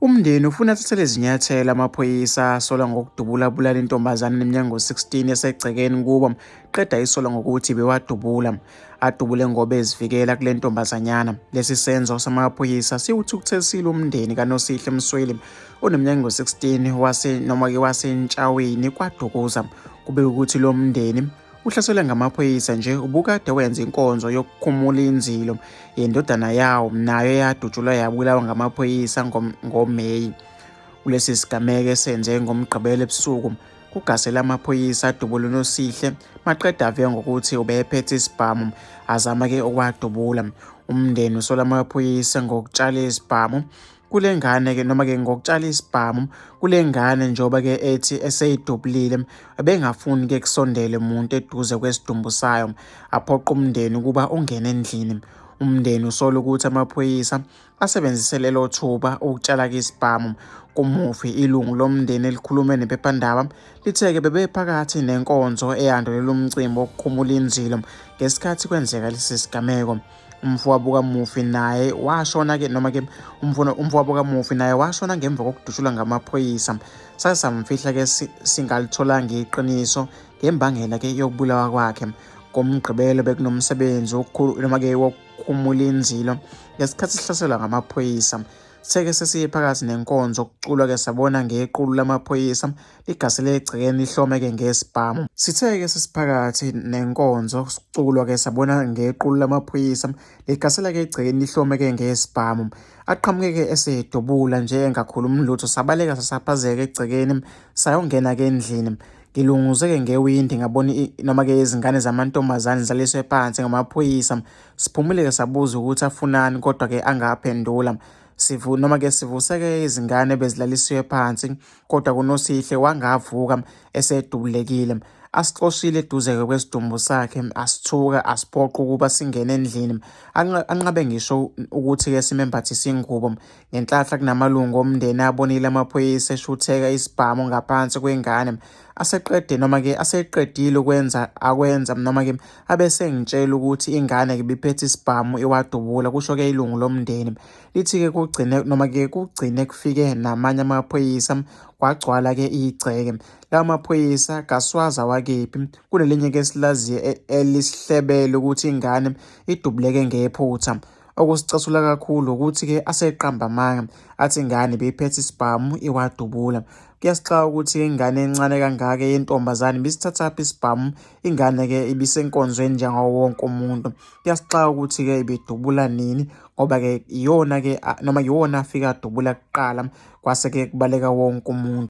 Umndeni ufuna athathele izinyathelo amaphoyisa asolwa ngokudubula abulala intombazane eneminyaka engu-16 esegcekeni kubo, qeda isolwa ngokuthi bewadubula. Adubule ngoba ezivikela kule ntombazanyana. Lesi senzo samaphoyisa siwuthukuthelisile umndeni kaNosihle Msweli oneminyaka engu-16 wase noma-ke waseNtshaweni KwaDukuza. Kubikwa ukuthi lo mndeni uhlaselwe ngamaphoyisa nje ubukade wenza inkonzo yokukhumula inzilo yendodana yawo nayo eyadutshulwa yabulawa ngamaphoyisa ngoMeyi. Kulesi sigameko esenze ngoMgqibelo ebusuku kugasele amaphoyisa adubula uNosihle maqeda ave ngokuthi ubephethe isibhamu azama-ke ukwadubula. Umndeni usola amaphoyisa ngokutshala isibhamu kule ngane ke noma ke ngokutshala isibhamu kule ngane njengoba ke ethi eseyidubulile ebengafuni ke kusondele muntu eduze kwesidumbu sayo aphoqa umndeni ukuba ungene endlini. Umndeni usola ukuthi amaphoyisa asebenzise lelo thuba ukutshala ke isibhamu kumufi. Ilungu lomndeni elikhulume nephephandaba lithe-ke bebephakathi nenkonzo eyandulela umcimbi wokukhumula inzilo ngesikhathi kwenzeka lesi sigameko. Umfowabo kamufi naye washona ke noma ke umfowabo kamufi naye washona ngemva kokudutshulwa ngamaphoyisa. Sase samfihla ke singalitholanga iqiniso ngembangela ke yokubulawa kwakhe. NgoMgqibelo bekunomsebenzi noma ke wokukhumula inzilo ngesikhathi sihlaselwa ngamaphoyisa. Seke sesiye phakathi nenkonzo kuculwa ke sabona ngequlu lamaphoyisa ligasele egcekeni lihlome-ke ngesibhamu. Sithe-ke sesiphakathi nenkonzo siculwa-ke sabona ngequlu lamaphoyisa ligasela-ke egcekeni lihlome-ke ngesibhamu. Aqhamuke-ke esedubula nje engakhulumi lutho sabaleka sasaphazeka egcekeni sayongena-ke endlini. Ngilunguze-ke ngewindi ngabona noma-ke izingane zamantombazane zilaliswe phansi ngamaphoyisa. Siphumile-ke sabuza ukuthi afunani kodwa-ke angaphendula. Sivu noma-ke sivuse-ke izingane bezilalisiwe phansi kodwa kuNosihle wangavuka esedubulekile. Asixoshile eduze-ke kwesidumbu sakhe asithuka asiphoqa ukuba singene endlini. Anqabe ngisho ukuthi-ke simembathise ingubo. Ngenhlahla kunamalungu omndeni abonile amaphoyisa eshutheka isibhamu ngaphansi kwengane. Aseqede noma-ke aseqedile ukwenza akwenza noma-ke abesengitshela ukuthi ingane ibiphethe isibhamu iwadubula, kusho-ke ilungu lomndeni. Lithi-ke kugcine noma-ke kugcine kufike namanye amaphoyisa kwagcwala-ke igceke. Lawa maphoyisa kaswazi awakephi, kunelinye-ke esilaziyo elisihlebele ukuthi ingane idubuleke ngephutha. Okusicasula kakhulu ukuthi-ke aseqamba amanga athi ingane ibiphethe isibhamu iwadubula. Kuyasixaka ukuthi ingane encane kangaka yentombazane ibisithathaphi isibhamu, ingane-ke ibisenkonzweni njengawo wonke umuntu. Kuyasixaka ukuthi-ke ibidubula nini ngoba-ke iyona-ke noma iwona afike adubula kuqala kwase-ke kubaleka wonke umuntu.